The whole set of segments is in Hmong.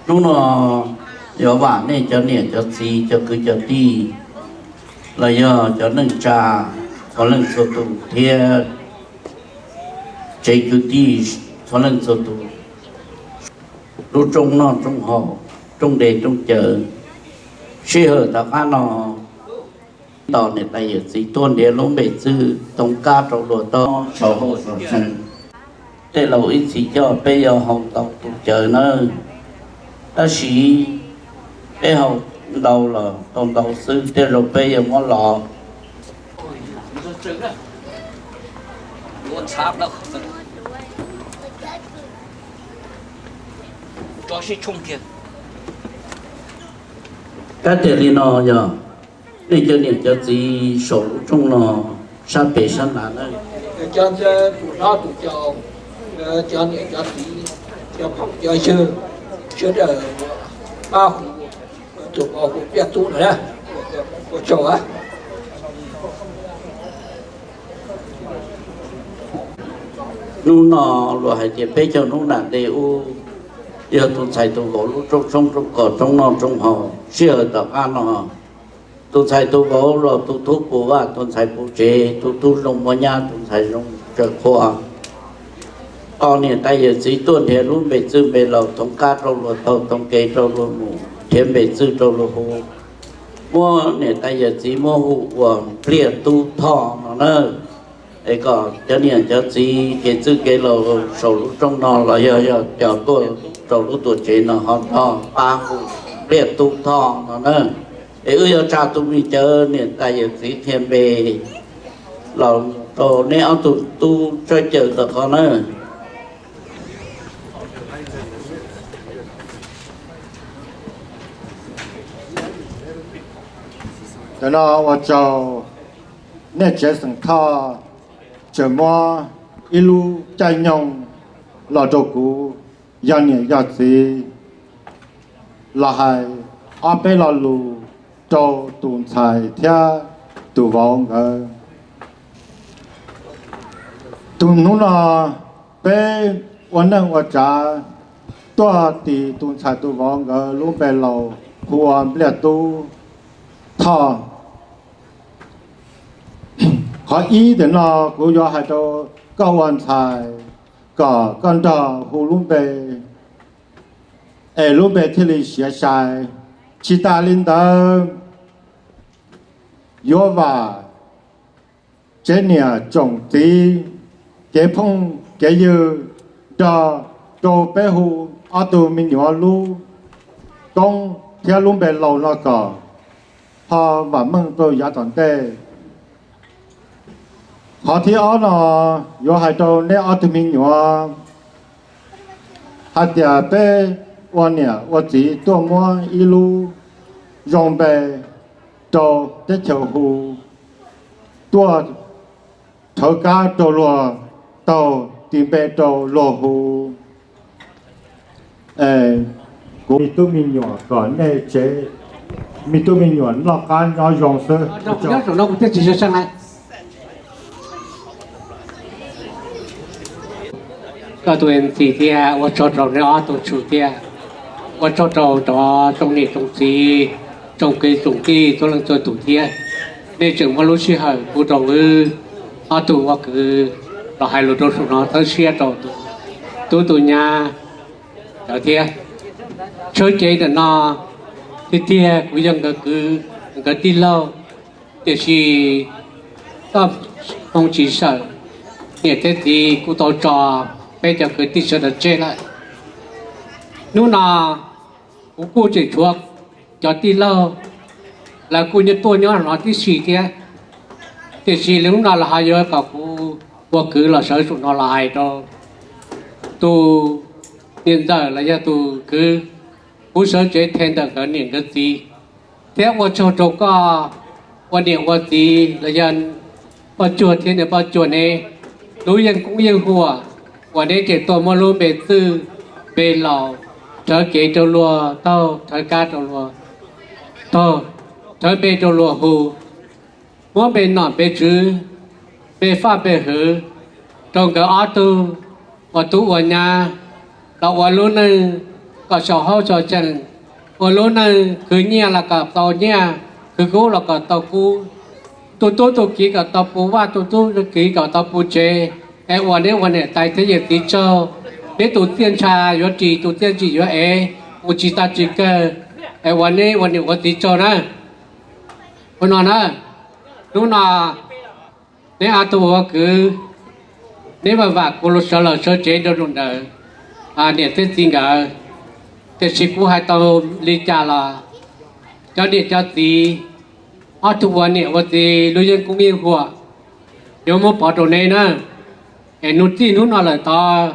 Hnub no yuav vam nej cov niam cov txiv cov kwv cov tij los yog cov neej tsa txhua leej txhua tus thiab tsev kwv tij txhua leej txhua tus lub rooj noj rooj haus, rooj nres rooj cawv. Sij hawm tom qab no tos niam tais yawm txiv tuaj nrhiav lub npe txwj thoob qab rau luag tau saum hauj saum tsev. Tej laus ib txhis coj peb yuav haus ntau tus cawv nawb, tab sis peb haus ntau los tau ntau xwb, tej zaum peb yuav muab los Kab tias li no yog nej cov niam cov txiv saum lub rooj no sab pem sab nrad na, cov ntxhais tus hlob tus yau, cov niam cov txiv, cov phooj cov ywg sawv daws pab hu tus hu Pliaj Tub no na, ua tsaug. Hnub no luag hais tias peb caug hnub nram ntej ub yog tus ntxhais tus vauv lub rooj tshoob rooj kos rooj noj rooj haus. Sij hawm tom qab no tus ntxhais tus vauv los tus tub puv vaj, tus ntxhais puv tsev, tus tub zoo muaj nyab, tus ntxhais zoo tsaws qhua. Tos niam tais yawm txiv tuaj nrhiav lub npe txwj npe laus thoob qab rau luag taug, thoob kev rau luag mus, nrhiav npe txwj rau luag hu. Muab niam tais yawm txiv muab hu ua Pliaj Tub Thoj no na. Es kom cov niam cov txiv kev txwj kev laus saum lub rooj no los yog yog cov tuaj rau lub tuam tsev no ho nrog pab hu Pliaj Tub Thoj no na. Es wb yuav tsa tus me cawv niam tais yawm txiv qhia npe los rau neb ob tug tub tsawb caws tom qab na. Ntawm no ua tsaug nej tsev xeem Thoj tseem muab ib lub caij nyoog los rau kuv yog niam yog txiv los hais ob peb lo lus rau tus ntxhais thiab tus vauv nkawd. Tus hnub no peb ua neej ua tsav tuaj tis tus ntxhais tus vauv nkawd lub npe laus hu ua Npliaj Tub Thoj. Qhov ib ntawm no kuv yuav hais rau koj ua ntxhais kom koj nrog hu lub npe es lub npe thiaj li siav sai. Tsis tas li ntawd, yuav vam tsev niam tsoom txiv, kev phooj kev ywg nrog rau peb hu ob tug me nyuam lub koob thiab lub npe laus no kom ho vam meej rau yav tom ntej. Qhov thib ob no yuav hais rau neb ob tug me nyuam hais tias peb ua niam ua txiv tuaj muab ib lub zoo npe rau teb chaws hu, tuaj rhawv kab rau luag taug, tis npe rau luag hu. Kuv me tub me nyuam kom nej tsev me tub me nyuam noj qab nyob zoo xwb. Koj tus MC thiab ua tsaug rau neb ob tug tswv thiab ua tsaug rau cov tsoom niam tsoom txiv, tsoom kwv tsoom tij txhua leej txhua tus thiab. Nej tseem muab lub sij hawm pub rau wb ob tug ua kwv los hais lus rau saum no, thawb siab rau tus tub tus nyab lawm thiab. Tshawb cev ntawm no tiag tiag kuv yog nkawd kwv, nkawd tij laug, tiam sis toj hmoo tsis sawm, niam thiab txiv kuj tau tso peb cov kwv tij sawv daws tseg lawm. Hnub no kuv kuj tseem tshuav cov tij laug, lawv kuj nyob tuaj nyob no tib si thiab, tiam sis lub hnub no lawv ho yuav kom kuv ua kwv los sawv saum no los hais rau tus niam ntxawm los yog tus kwv, kuv sawv tsev them ntawm nkawd niam nkawd txiv, thiab ua tsaug rau koj ua niam ua txiv los yog poj cuag thiab niam poj cuag ne, lub yeej koob yeej huam uas neb ces tuaj muab lub npe txwj npe laus, rhawv kev rau luag taug, rhawv kab rau luag taug, rhawv npe rau luag hu, muab npe nom npe tswv, npe faj npe hwv rau nkawd ob tug ua tub ua nyab los ua lub neej kom xyaum hauj xyaum cee, ua lub neej khwv nyiaj los kom tau nyiaj, khwv kub los kom tau kub, tu tub tu kiv kom tau puv vaj, tu tub tu kiv kom tau puv tsev. Es ua neb ua niam tais thiab yawm txiv tsaug, neb tus txiaj ntsha yuav ris, tus txiaj ntsim yuav ev, mus tsis tag tsis kawg. Es ua neb ua niam ua txiv tsaug na. Ua no na, hnub no neb ob tug ua kwv, neb vam vam kuv los sawv los sawv tsev rau nraum ntawd, niam thiab txiv nkawd, tiam sis kuv hais tau li cas los cov niam cov txiv, ob tug ua niam ua txiv lub yeeb koob yeeb huam yuav muab pov rau neb na. Es nws txij hnub no lawm tod,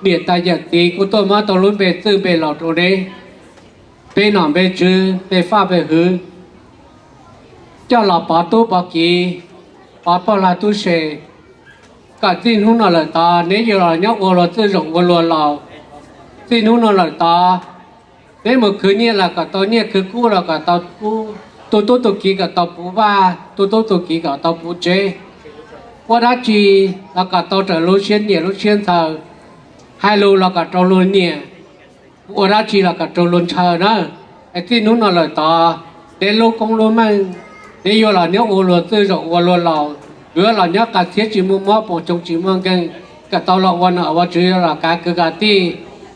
niam tais yawm txiv kuv tuaj muab tau lub npe txwj npe laus rau neb, npe nom npe tswv, npe faj npe hwv, coj los pov tub pov kiv, pov pog lag tub se, kom txij hnub no lawm tod neb yuav los nyob ua luag txwj zaum ua luag laus. Txij hnub no lawm tod, neb mus khwv nyiaj los kom tau nyiaj, khwv kub los kom tau kub, tu tub tu kiv kom tau puv vaj, tu tub tu kiv kom tau puv tsev. Ua dab tsi los kom tau raws lub siab nyiam lub siab ntshaw, hais lus los kom raug luag nyiam, ua dab tsi los kom raug luag ntshaw na. Es txij hnub no lawm tod, neb lub koob lub meej, neb yuav los nyob ua luag txwj zaum ua luag laus, yuav los nyob qas txhiab tsis muaj mob, poom coog tsis muaj nkeeg, kom tau los ua nom ua tswv, yuav los kav kwv kav tij,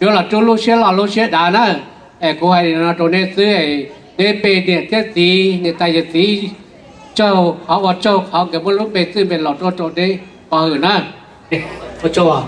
yuav los rub lub siab loj lub siab dav na. Es kuv hais li no rau neb xwb, neb pe niam thiab txiv, niam tais yawm txiv tsaug, qhov ua tsaug qhov nkawd muab lub npe txwj npe laus tuaj rau neb pov hwm na. Ua tsaug.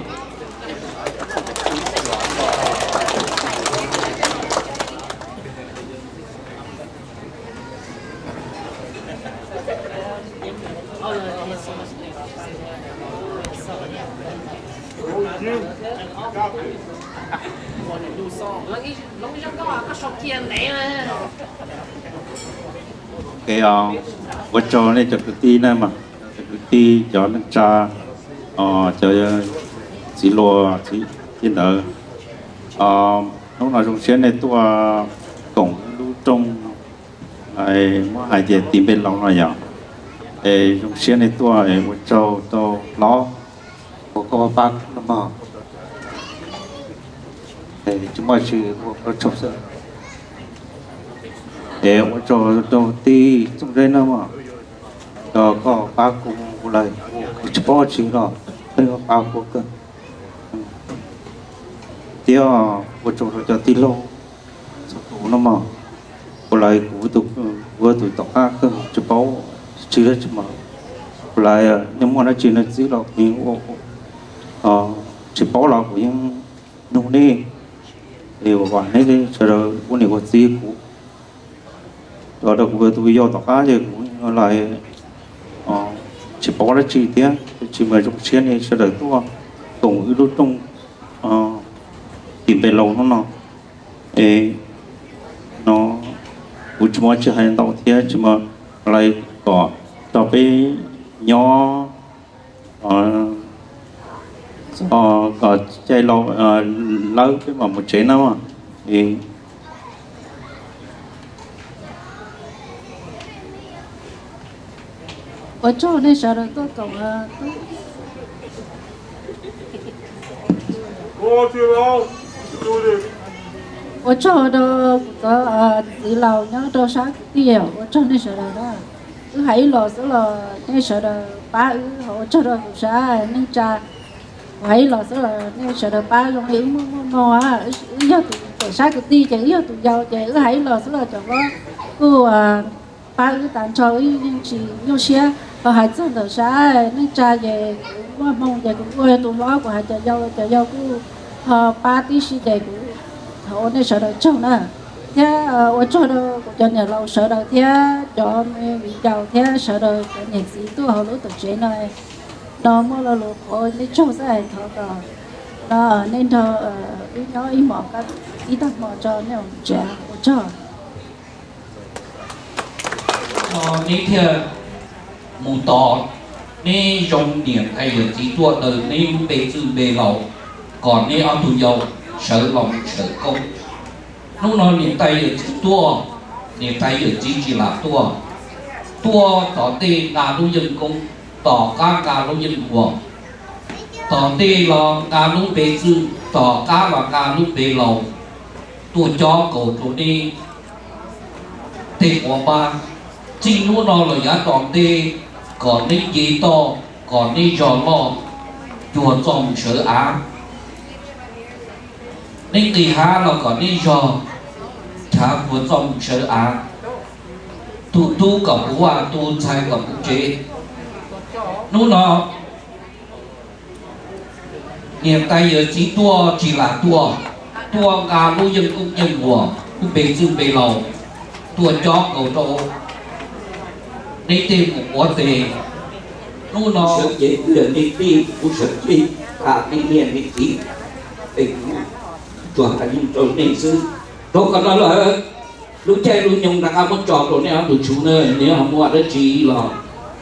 Ua tsaug nej cov kwv tij na mas, cov kwv tij, cov neej tsa, cov txiv hluas txiv ntawd. Hnub no zoo siab nej tuaj koom lub rooj, muab hais tias tis npe laus no yom. Es zoo siab nej tuaj, ua tsaug rau hlob uas koj pab kuv no mog. Tsis muaj tsi, ua koj tsaug xwb. Es ua tsaug rau tij Txooj Zeb no mog, koj pab kuv lawm, kuv tsis paub tsi los peb pab kuv kawg. Thiab ua tsaug rau cov tij laug txhua tus no mog, kuv lawv kuv, kuv tus tom qab kawg tsis paub tsi dab tsi mas, kuv lawv nej muaj dab tsi no txib los kuv yeej ua, tsis paub los kuv yeej nug nej. Es vam neb sawv daws ua niam ua txiv kuv, rau kuv tus yau tom qab ces kuv lawv tsis paub dab tsi thiab, tab sis mas zoo siab nej sawv daws tuaj koom wb lub rooj tis npe laus hnub no. Es no kuv tsis muaj tsi hais ntau thiab, tsis muaj, lawv kom rau peb nyob, kom caij lawb peb mam mus tsev na. Ua tsaug nej sawv daws tuaj koom. Ua tsaug rau kuv cov txiv laus nyob rau sab kwv tij, ua tsaug nej sawv daws na. Wb hais ib los xwb los nej sawv daws pab wb, ua tsaug rau kuv sab neej tsa. Kuv hais ib los xwb los nej sawv daws pab, zoo li wb muaj muaj moog, wb yog tus pem sab kwv tij ces wb yog tus yau ces wb hais ib los xwb los cov hlob kuj pab wb tas nrho, wb yeej tsis nyuaj siab. Ho hais txog ntawm sab neej tsa ces kuv muaj hmoo ces kuv ua tus hlob, kuv hais cov yau, cov yau kuj ho pab tib si ces kuv thov ua nej sawv daws tsaug na. Thiab ua tsaug rau kuv cov niam laus sawv daws thiab cov me viv ncaus thiab sawv daws cov niam txiv tuaj hauv lub tuam tsev no. No muaj lo lus qhuav nej tsaug xwb, hais thov kom no nej nrog wb nyob ib hmos, ib tag hmo tso nej mus tsev, ua tsaug. Neb thiaj mus tos neb zoo niam tais yawm txiv tuaj daws neb lub npe txwj npe laus, kom neb ob tug yau sawv los sawv koob. Hnub no niam tais yawm txiv tuaj, niam tais yawm txiv tsis lam tuaj. Tuaj tom tej nqa lub yeej koob, tom qab nqa lub yeej huam, tom tej los nqa lub npe txwj, tom qab los nqa lub npe laus. tuaj cob kaus rau neb tej quav npab. Txij hnub no los yav tom ntej, kom neb nce toj, kom neb zog loj, cuag txoj mus sawv av. Neb nqis hav los kom neb zog, chav cuag txoj mus sawv av. Tus tub kom puv vaj, tus ntxhais kom puv tsev. Hnub no niam tais yawm txiv tuaj tsis lam tuaj, tuaj nqa lub yeej koob yeej nkuas, lub npe txwj npe laus, tuaj cob kaus rau neb tej mus quav tes. Hnub no sawv cev kuv yog nej tij, kuv sawv cev tham nej niam nej txiv, es kuv tsuas hais yeej rau nej xwb. Rau qhov no lawm, lub caij lub nyoog rov qab muab tso rau nej ob tug tshuv na, nej ho muaj dab tsi los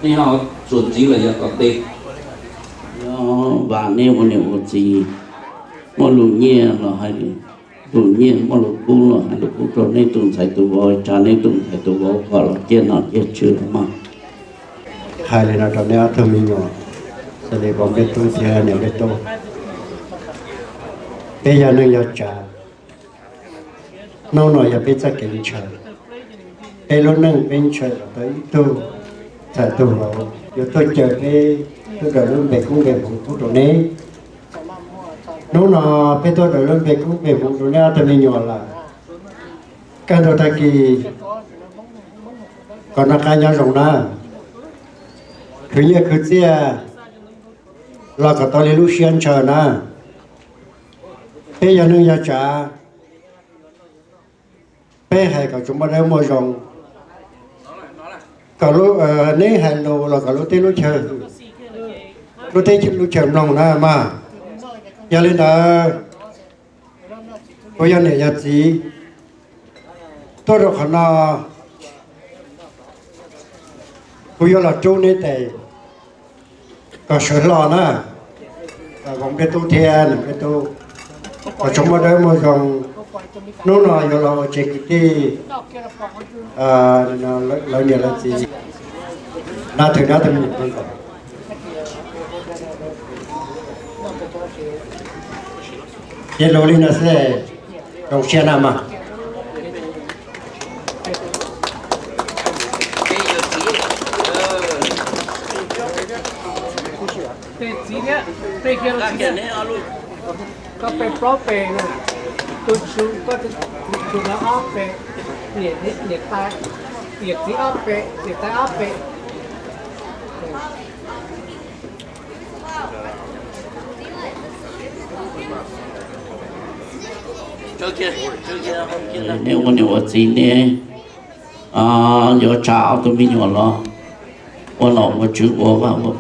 nej ho txuas ntxiv los yav tom ntej. Vam nej ua niam ua txiv, muaj lus nyiaj los hais lus nyiaj, muaj lus kub los hais lus kub rau nej tus ntxhais tus vauv, tsa nej tus ntxhais tus vauv kom los ciaj nom ciaj tswv los mas. Hais li no rau nej ob tug me nyuam, xws li vauv Npej Tub thiab niam Npej Tub, peb yog neej yog tsav. Hnub no yog peb txoj kev ntshaw, peb lub neej peb ntshaw los tau ib tug ntxhais tug vauv yuav tuaj caw peb tuaj daws lub npe koob npe hmoov pub rau neb. Hnub no peb tuaj daws lub npe koob npe hmoov rau neb ob tug me nyuam lawm. Kaj ntug tag kis kom noj qab nyob zoo na, khwv nyiaj khwv txiaj los kom tau li lub siab ntshaw na. Peb yog neej yog tsav, peb hais kom tsuas muaj dawb muaj zoo, kom neb hais lus los kom lub teb lub chaw, lub teb lub chaw mloog na mas. Yog li ntawd, kuv yog niam yog txiv tuaj rau qhov no, kuv yuav los rub neb tes kom sawv hlo na. Vauv Npej Tub thiab niam Npej Tub, kom tsuas muaj dawb muaj zoo. Hnub no yuav los ua tsev kwv tij, lawv niam lawv txiv, na thwm na tug me nyuam. Ces lus li no xwb, zoo siab na mas. Tes txiv thiab, tej kiag lub txiv, koj pem plaub pem na, tus tswv, koj tus tswv no ob pem, niam, niam tais, niam txiv ob pem, niam tais ob pem. Nej ua niam ua txiv nej yuav tsa ob tug me nyuam los ua nom ua tswv ua vaj ua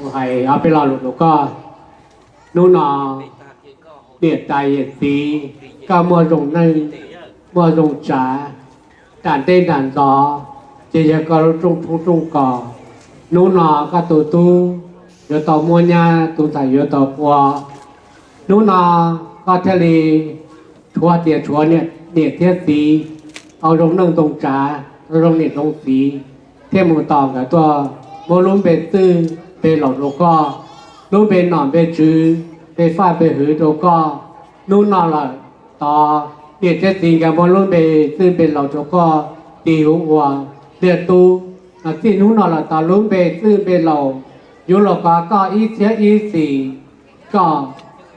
Kuv hais ob peb lo lus rau koj. Hnub no niam tais yawm txiv, koj muaj zoo neej, muaj zoo tsav, nram ntej nram ntxov, ces yog koj lub rooj tshoob rooj kos. Hnub no koj tus tub yuav tau muaj nyab, tus ntxhais yuav tau qua. Hnub no koj thiaj li tshuav tias tshuav niam thiab txiv tau zoo neej ntoo tsav, tau zoo niam zoo txiv, thiaj mus tos nkawd tuaj muab lub npe txwj npe laus rau koj, lub npe nom npe tswv, npe faj npe hwv rau koj. Hnub no lawm tod niam thiab txiv nkawd muab lub npe txwj npe laus rau koj tis huv ua Npliaj Tub. Txij hnub no lawm tod lub npe txwj npe laus yuav los kov koj ib txhiab ib txhis. Koj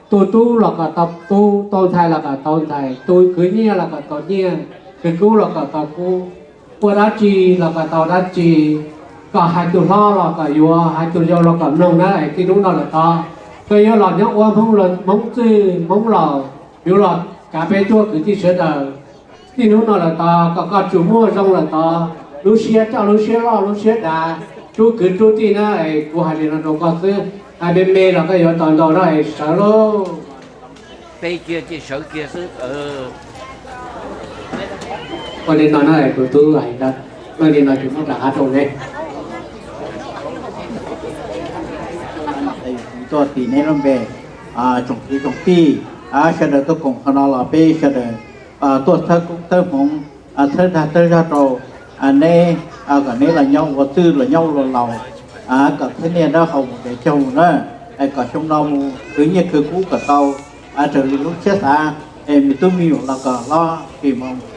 tus tub los kom tau tub, tus ntxhais los kom tau ntxhais, tus khwv nyiaj los kom tau nyiaj, khwv kub los kom tau kub, ua dab tsi los kom tau dab tsi. Koj hais tus hlob los kom yuav, hais tus yau los kom mloog na. Txij hnub no lawm tod koj yuav los nyob ua Hmoob, Hmoob txwj Hmoob laus, yuav los kav peb tsoom kwv tij sawv daws. Txij hnub no lawm tod kom koj tsuas muaj zoo lawm tod, lub siab coj lub siab loj lub siab dav, rub kwv rub tij na. Kuv hais li no rau koj xwb, hais me me los koj yuav tau ntau na, sawv lauj. Peb kiag ces sawv kiag xwb. Ua li no na, tus tub hais, ua li no ces muab rov qab rau neb. Tuaj tim neb lub npe, tsoom kwv tsoom tij, sawv daws tuaj koom qhov no los peb sawv daws tuaj thawb koob thawb hmoov, thawb dag thawb zog rau neb, kom neb los nyob ua txwj los nyob ua laus, kom thaj niaj dab hau mus ntev caug mus na, kom xyoo no mus khwv nyiaj khwv kub kom tau, Raws li lub siab xav, es me tub me nyuam los kom hlob,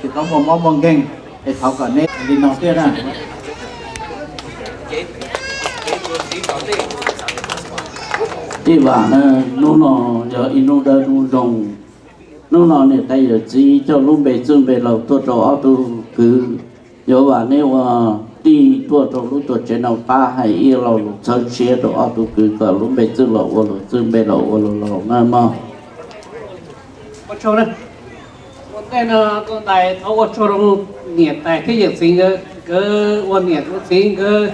tsis tau muaj mob muaj nkeeg, es thov kom neb li no thiab na. Tij Vam, hnub no yog ib hnub dawb hnub zoo. Hnub no niam tais yawm txiv coj lub npe txwj npe laus tuaj rau ob tug kwv. Yuav vam neb ua tij tuaj rau lub tuam tsev no pab hais ib lo lus txhawb siab rau ob tug kwv kom lub npe txwj los ua luag txwj, npe laus ua luag laus na mog. Ua tsaug na. Ua ntej no tuaj ntais thov ua tsaug rau niam tais thiab yawm txiv nkawd, nkawd ua niam ua txiv nkawd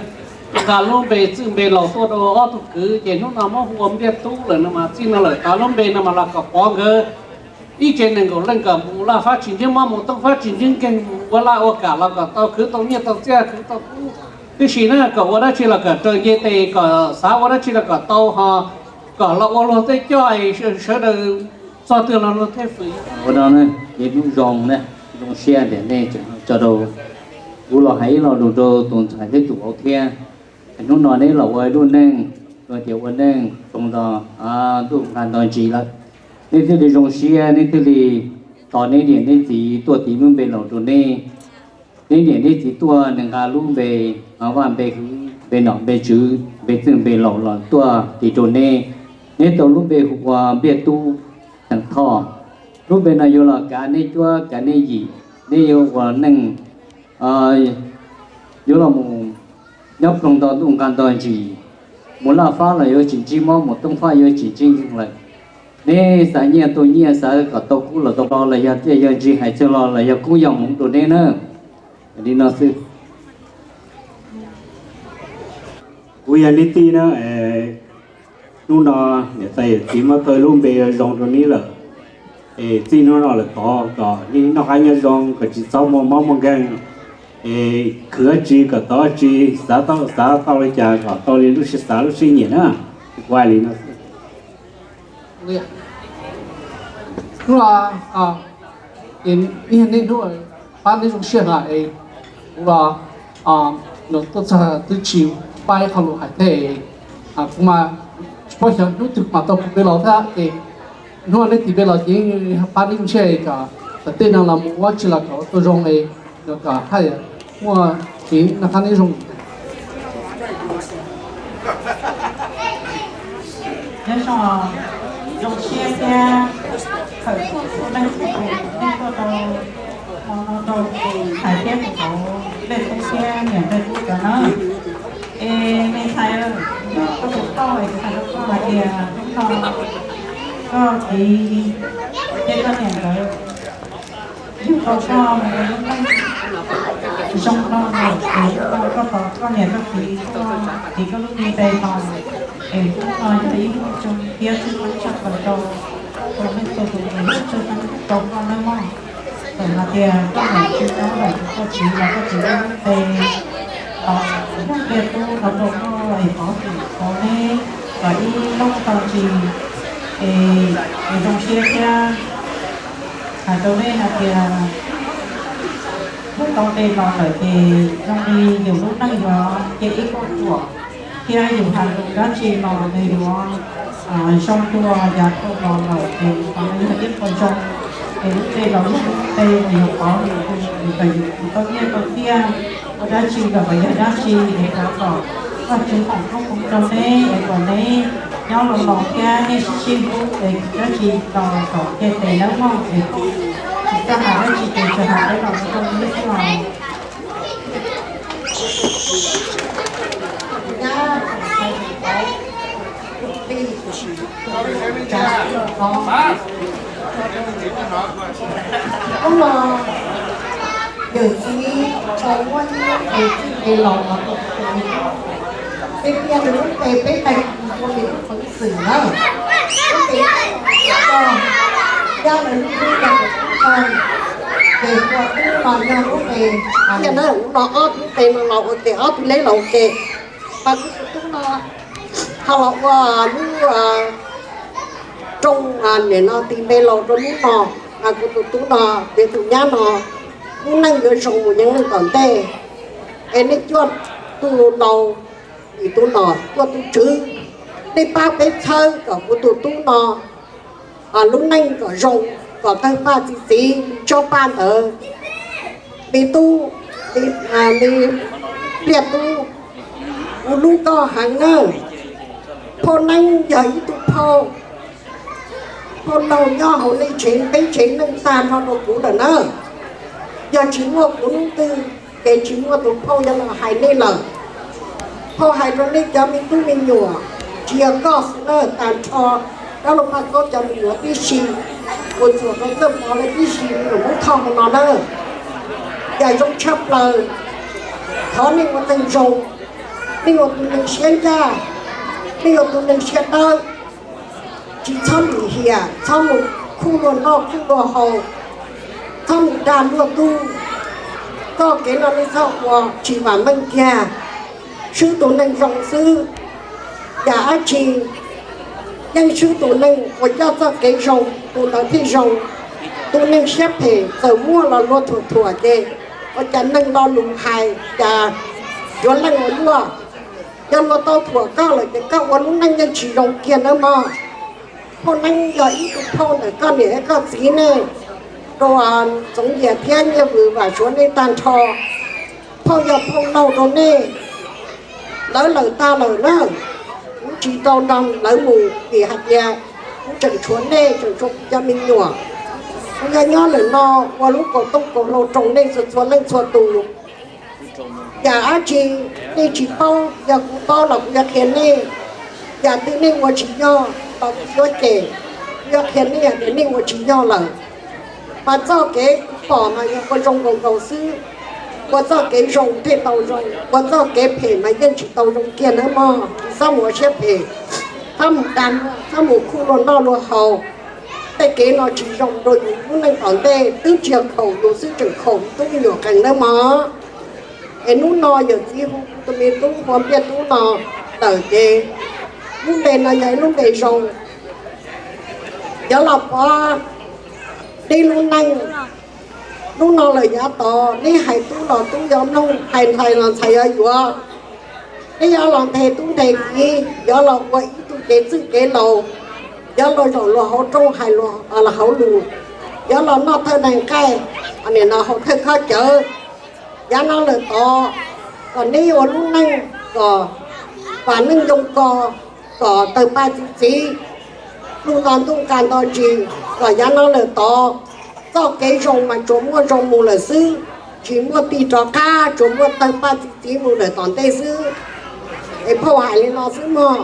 nqa lub npe txwj npe laus tuaj rau ob tug kwv, ces hnub no muab hu ua Npliaj Tub lawm no mas txij no lawm tau lub npe no mas los kom pov nkawd ib tsev nees nkaum leej kom mus laj fab tsis ntsib mob, mus tooj fab tsis ntsib nkeeg, mus ua laj ua kam los kom tau khwv tau nyiaj tau txiaj khwv tau kub tib si na, kom ua dab tsi los kom raws nce tes, kom xav ua dab tsi los kom tau ho, kom los ua luag tej coj sawv daws txog twg los luag tej fwm. Ua no ces hnub zoo na, zoo siab tias nej tseem tso rau kuv los hais ib lo lus rau tus ntxhais thiab tus vauv thiab. Hnub no neb los ua ib lub neej, luag tias ua neej zoo nto, ntuj nqa nto ntsis lawm. Neb thiaj li zoo siab, neb thiaj li tos neb niam neb txiv tuaj tis lub npe laus rau neb. Neb niam neb txiv tuaj nws nqa lub npe vaj npe hwv, npe nom npe tswv, npe txwj npe laus los tuaj tis rau neb. Neb tau lub npe hu ua Npliaj Tub Xeem Thoj. Lub npe no yuav los kav neb cuab kav neb yim, neb yuav ua neej, yuav los mus nyob ploog nto ntuj nqa nto ntsis, mus laj fab los yuav tsis ntsib mob, mus tooj fab yuav tsis ntsib nkeeg lawm. Neb xav nyiaj tau nyiaj, xav kom tau kub los tau kub, los yog tiaj yog ntsig hais txog los, los yog kub yog hmoov rau neb na. Li no xwb. Kuv yog neb tij na, hnub no niam tais yawm txiv muab tau lub npe zoo rau neb lawm. Es txij hnub no lawm tod kom neb noj qab nyob zoo, kom tsis txhob muaj mob muaj nkeeg. Es khwv dab tsi kom tau dab tsi, xav tau xav tau li cas kom tau li lub siab xav lub siab nyiam na. Kuv hais li no. Hnub no ces ib yog nej hnub pab neb zoo siab na es kuv los tuaj txog twb tsis paub qhov lus hais thiab. Kuv mas tsis paub xyov hnub twg mam tau kuv npe laus thiab ces hnub no neb tis npe laus ces pab neb zoo siab es kom tom tej no los mus ua dab tsi los kom ua tau zoo es kom haj yam muaj kev noj qab nyob zoo. Nyob zoo, zoo siab thiab txhawm kuv txhua leej txhua tus nej tuaj rau hmo no rau kuv ntxhais thiab kuv vauv Npliaj Tub thiab niam Npliaj Tub cov na. Es me ntxhais, koj tus phauj es kuv hais rau koj hais tias hnub no koj txiv thiab koj niam nkawd yug tau koj mus ua lub neej zoo no lawm, es hnub no koj tos koj niam koj txiv tuaj tis koj lub npe no, es hnub no yog ib hnub zoo thiab tshwj xeeb tshaj plaws rau txhua leej txhua tus, es tshwj xeeb rau koj nawb mog. Txawm hais tias koj niam tsis nyob lawm, koj txiv los koj txiv lub npe los yog Npliaj Tub no rau koj es thov Vajtswv neb kom ib lub tau ntsis es zoo siab thiab. Hais rau nej hais tias hnub tau npe los lawm ces zoo li yus lub neej yuav cia ib kauj ruam thiab yus hais lus dab tsi los nws yuav zoo dua. Yav tau los lawm ces qhov no yog ib qho zoo, es lub npe los yog lub npe uas yuav pov hwm yus, kom yus tau nyiaj tau txiaj, ua dab tsi los kom yog dab tsi es thov kom Vajtswv foom koob hmoov rau neb es kom neb nyob los los thiab nej sib sib hlub es dab tsi los kom nce tes nawb mog. Es tsis txawj hais dab tsi ces tsuas hais peb los rau neb xwb los. Hnub no yawm txiv tau muab ib lub npe txwj npe laus los rau kuv tus me tub. Peb thiaj li lub npe peb qee tus ua me tub peev xwm na. Lub npe ko, yog lawv lub npe yog Tub Thawj, ces ua tub no yog lub npe, yog na ua no ob tug npe no los ua ces ob tug neb los ua ces, mas kuv tus tub no ho los ua lub rooj nim no tis npe laus rau hnub no. Kuv tus tub no, tus nyab no, lub neej yuav zoo mus yeej neej tom ntej. Es nej cuaj tus laus, tus nom, cuaj tus tswv, nej pab peb txhawb kom kuv tus tub no lub neej kom zoo, kom tawg paj txi txiv tsob paj ntawd. Me tub, me pliaj tub, kuv hlub koj heev nawb. Phauj Neeb yog ib tug phauj, phauj laug nyob hauv nej tsev peb tsev neej tag nrho rau kuv lawm na. Yog tsis muaj kuv hnub twg ces tsis muaj tus phauj yuav los hais nej lawm. Phauj hais rau nej cov me tub me nyuam, tsis yog koj xwb na, tag nrho dab laug Paj Kaub cov me nyuam tib si, uas txuam rau txawj pov lawv tib si me nyuam Hmoob Thoj hauv no na, yam zoo tshaj plaws. Thov nej ua neeg zoo, nej ua tus neeg siab ncaj, nej ua tus neeg siab dawb, tsis txhob lim hiam, txhob mus khuj luag noj khuj luag haus, txhob mus dag luag tub. Txoj kev no nej txhob ua, tsis vam meej kiag, swb tus neeg zoo xwb. Yam dab tsi yeej swb tus neeg uas coj txoj kev zoo, tus ntawd thiaj zoo. Tus neeg siab phem txawm muaj los luag thuam thuam ces ua cas neeg lo lus hais cas yuav leej ua luaj. Yog luag tau thuam koj lawm ces koj ua lub neej yeej tsis zoo kiag nawb mog. Phauj Neeb yog ib tug phauj ntawm koj niam thiab koj txiv nej, rau Txoov Yias thiab Nyiaj Vwm Vam Suav nej tag nrho. Phauj yog phauj laug rau nej, lawv lawm tag lawm na, kuv tsis tau nrog lawv mus vim hais tias kuv tseem tshuav nej, tseem tshuav kuv cov me nyuam. Kuv yog nyob lawm no ua lub kaum tooj kaum hlau roos nej txhua txhua leej txhua tus. Yam dab tsi nej tsis paub, yog kuv paub los kuv yuav qhia nej. Yam twg nej ua tsis yog los kuv yuav cem, kuv yuav qhia nej tias nej ua tsis yog lawm. Mas txoj kev kuv pom mas yog ua zoo nkaus nkaus xwb. Ua txoj kev zoo thiaj tau zoo, ua txoj kev phem mas yeej tsis tau zoo kiag nawb mog. Tsis txhob mus ua siab phem, txhob mus dag luag, txhob mus khuj luag noj luag haus. Tej kev no tsis zoo rau yus lub neej tom ntej, twb tsis yog khaum yus xwb, tseem khaum tub me nyuam qees nawb mog. Es hnub no yawm txiv hu kuv tus me tub hu Npliaj Tub no lawm ces lub npe no yog ib lub npe zoo, yuav los pov neb lub neej. Hnub no lawm yav tod neb hais tub los tub yuav mloog, hais ntxhais los ntxhais yuav yuav. Neb yuav los nthe tub nthe kiv, yuav los ua ib tug kev txwj kev laus, yuav los zaum luag hauv rooj hais luag hauv lus, yuav los noj thawj neeg nqaij, nim no haus thawj khob cawv. Yav no lawm tod kom neb ua lub neej kom vam meej yoo ko, kom tawg paj txi txiv, lug nto ntuj nqa nto ntsis, kom yav no lawm tod txoj kev zoo mas tsuas muaj zoo mus lawm xwb, tsis muaj tig rov qab, tsuas muaj tawg paj txi txiv mus lawm tom ntej xwb. Es phauj hais li no xwb mog.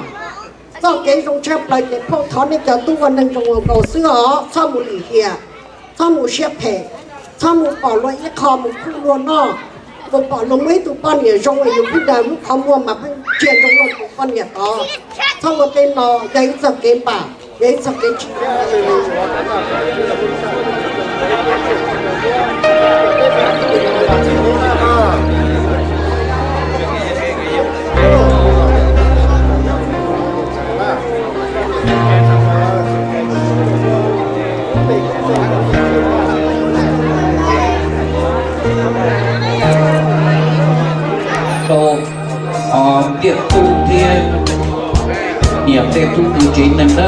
Txoj kev zoo tshaj plaws ces phauj thov nej cov tub ua neeg zoo ua nkaus xwb os, txhob mus lim hiam, txhob mus siab phem, txhob mus pom luag ib qho mus khuj luag noj, mus pom luag muaj ib tug poj niam zoo es yus pheej daws lub qhov muag mas pheej ntsia ntsoov luag tus poj niam tod. Txhob ua tej no, yog ib txoj kev npam, yog ib txoj kev tsis Rau Npliaj Tub thiab niam Npliaj Tub tus tsev neeg na.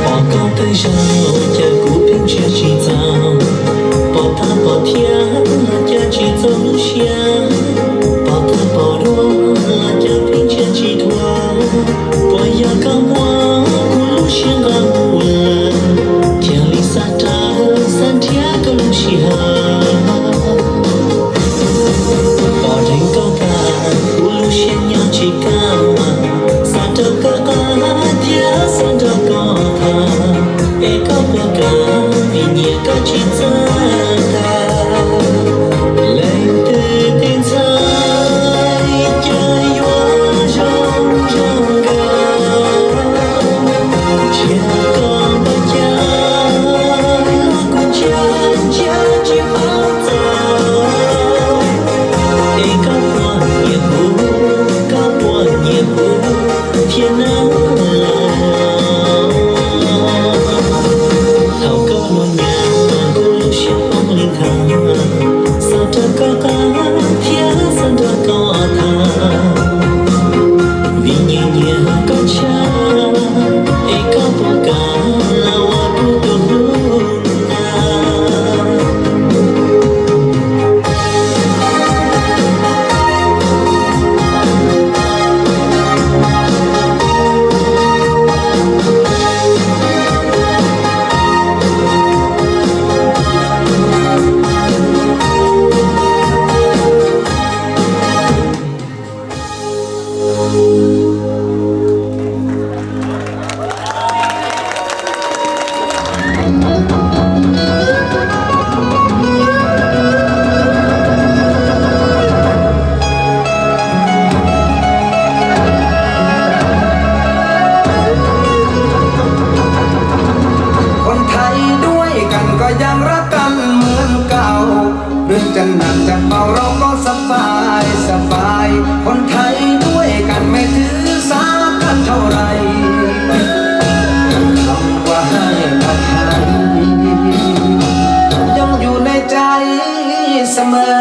Pom koj twb zoo, cas kuv pheej ntsia tsis txog. Pom thab pom thiab los cas tsis txaus lub siab, pom thab pom dua los cas pheej ntsia tsis dhau. Puas yog koj muab kuv lub siab nqa mus lawm, cia li xav rau xav nrhiav koj lub sij hawm. Pom dheev koj tas, kuv lub siab nyob tsis kaj, xav rau koj qab thiab xav nrog koj tham, es koj puas kam, vim nyiam koj tsis txawj tag. Leej twg tej ntxhais cas yuav zoo zoo nkauj, tsiaj koj npaum cas los kuv ntsia ntsia tsis paub txog. Es koj puas nyiam kuv, koj puas nyiam kuv thiab na? Thaum koj los nyob kuv lub siab poob li nthav, xav rau koj qab thiab xav nrog koj tham, vim nyiam nyiam koj tshaj, es koj puas kam los ua kuv tus hlub na?คนไทยด้วยกันก็ยังรักกันเหมือนเก่า เรื่องจะหนักจะเบาเราก็สบายสบาย คนไทยด้วยกันไม่ถือสากันเท่าไหร่ คำว่าให้อภัยยังอยู่ในใจเสมอ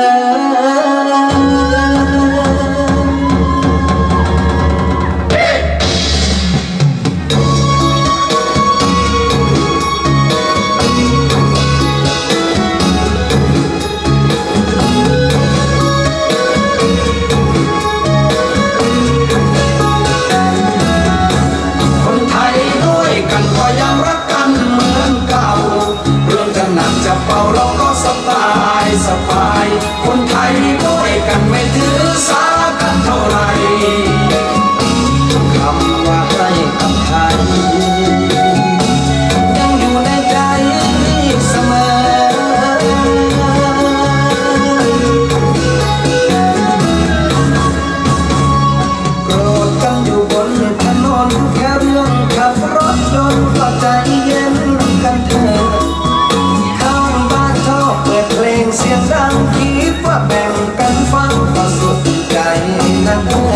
คนไทยด้วยกันก็ยังรักกันเหมือนเก่า เรื่องจะหนักจะเบาเราก็สบายสบาย คนไทยด้วยกันไม่ถือสากันเท่าไหร่ คำว่าให้อภัยยังอยู่ในใจเสมอ โกรธกันอยู่บนถนน แค่เรื่องขับรถยนต์ก็ใจเย็นกันเถอะ ข้างบ้านชอบเปิดเพลงเสียงดัง คิดว่าแบ่งกันฟังก็สุขใจนะเธอ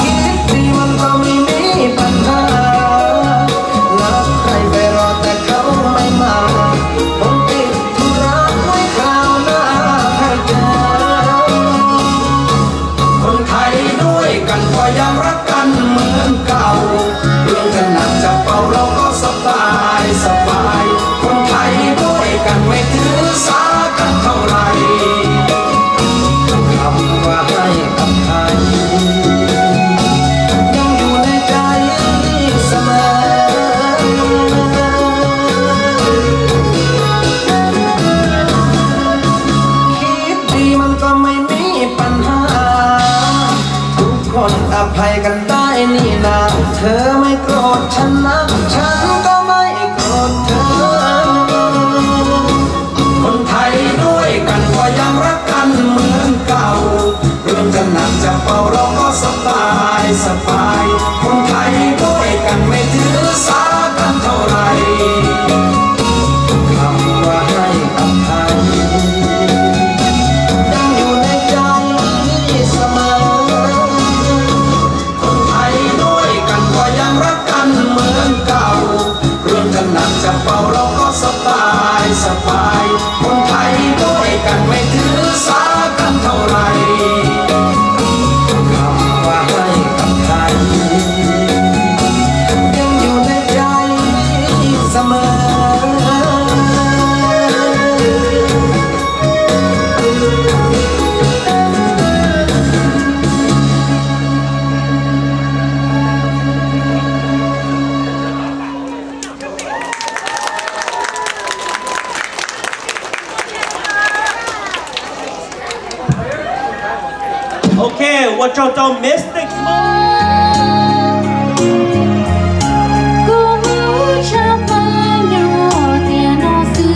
คิดดีมันก็ไม่มีปัญหา นัดใครไปรอแต่เขาไม่มา ผมติดธุระไว้คราวหน้าให้เจอ คนไทยด้วยกันก็ยังรักกันเหมือนเก่า เรื่องจะหนักจะเบาเราก็สบายสบาย คนไทยด้วยกันไม่ถือสากันเท่าไหร่ คำว่าให้อภัยยังอยู่ในใจเสมอ คิดดีมันก็ไม่มีปัญหา ทุกคนอภัยกันได้นี่นา เธอไม่โกรธฉันนะ ฉันก็ไม่โกรธเธอ คนไทยด้วยกันก็ยังรักกันเหมือนเก่า เรื่องจะหนักจะเบาเราก็สบายสบาย คนไทยด้วยกันไม่ถือสากันเท่าไหร่ คำว่าให้อภัยยังอยู่ในใจเสมอ คนไทยด้วยกันก็ยังรักกันเหมือนเก่า เรื่องจะหนักจะเบาเราก็สบายสบาย คนไทยด้วยกันไม่ถือสากันเท่าไหร่ คำ Tsaug rau Mystic Mo. Kuv tshaj plaws nyob tiam no xwb.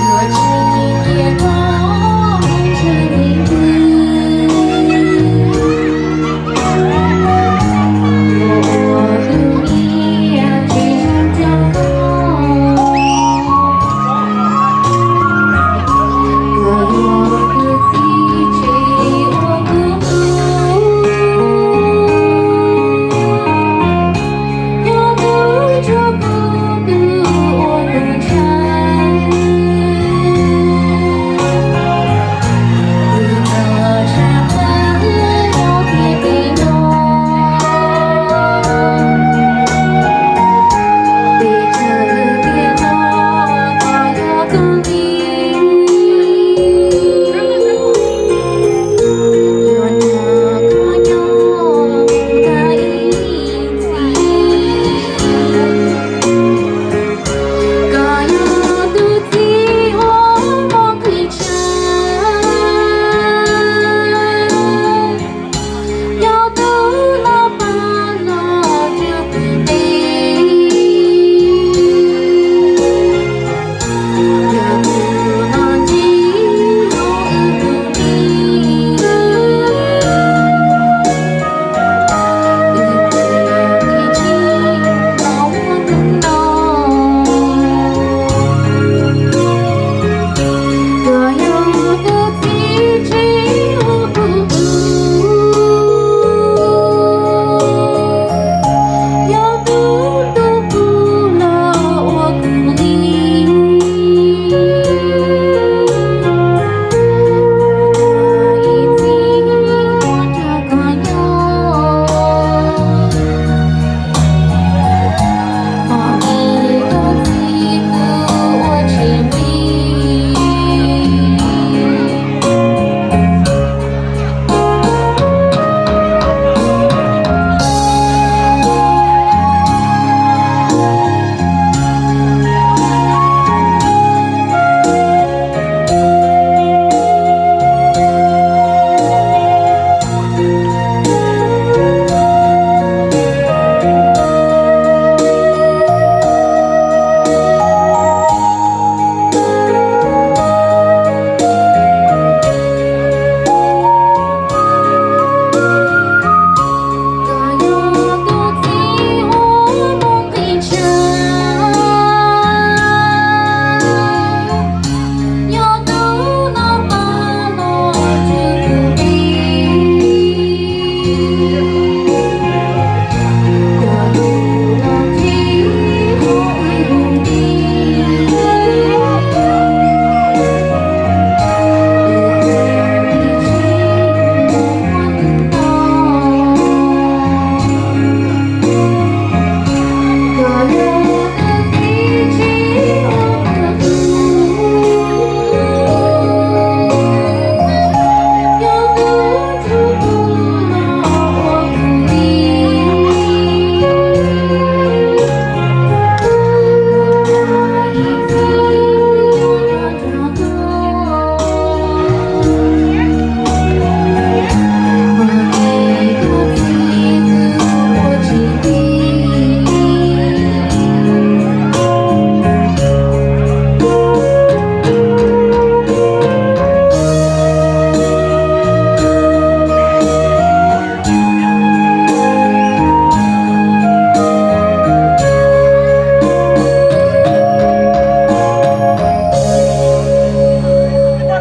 Yuav tsis cia koj mus ntsib leej twg.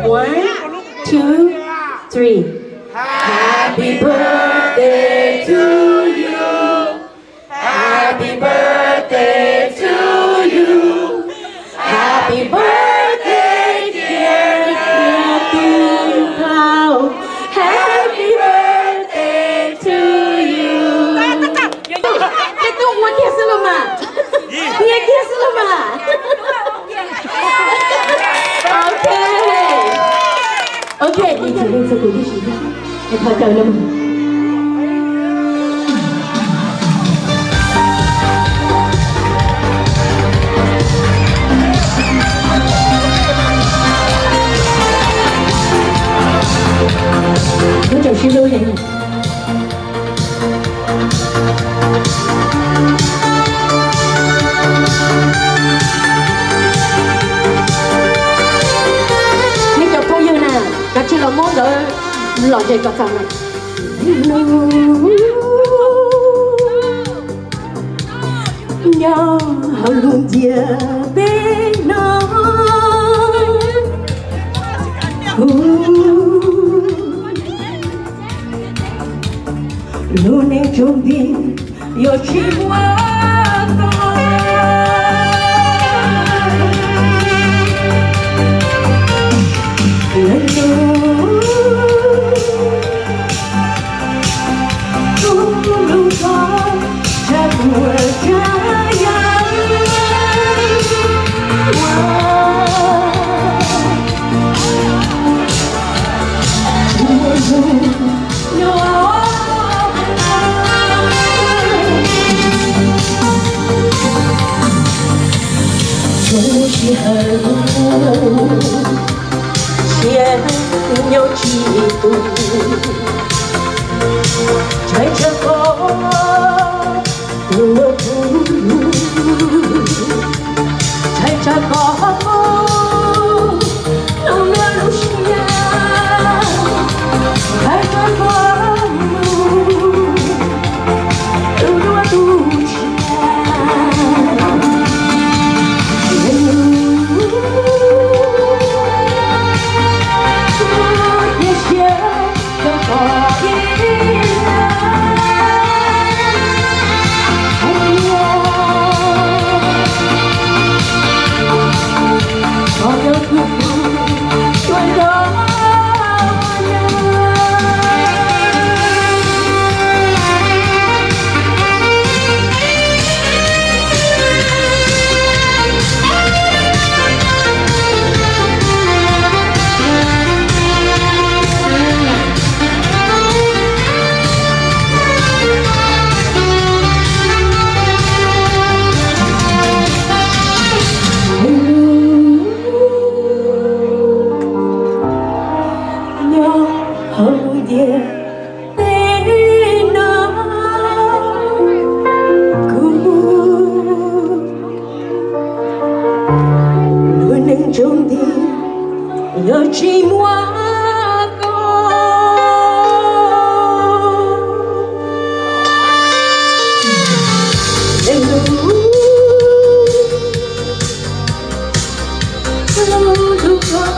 One, two, three. Happy birthday to you. Happy birthday to you. Happy birthday, dear Nyiaj Tub Hlau. Happy birthday to you. Nyiaj Tub ua kiag xwb los mas. Nyiaj kiag xwb los mas. Ok. Ok, ib tsoom leej txhua tus tib si, es thov caw los. Tsoom sib hlub, nej cov phooj ywg na, kav tsij los muab nkawd lom zem kom txog na. Nyob hauv lub ntiaj teb no, kuv lub neej tsaus nti, yog tsis muaj koj. Lub ntuj, kuv lub zos tshav puam tshav yam. Lub sij hawm xiab nyob tsis tus, ntshai tsam koj tus lub, ntshai tsam koj tus lub, lub siab, ntshai tsam koj tus lub, tus lub tus tsiaj. Nyob hauv lub ntiaj teb no, kuv lub neej tsaus nti, yog tsis muaj koj. Lub, lub, lub, lub,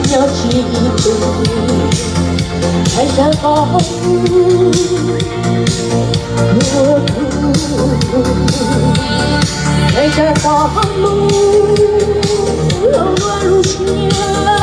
Nyob tsis tus, hais tias koj, hais tias koj lub, lub, lub siab.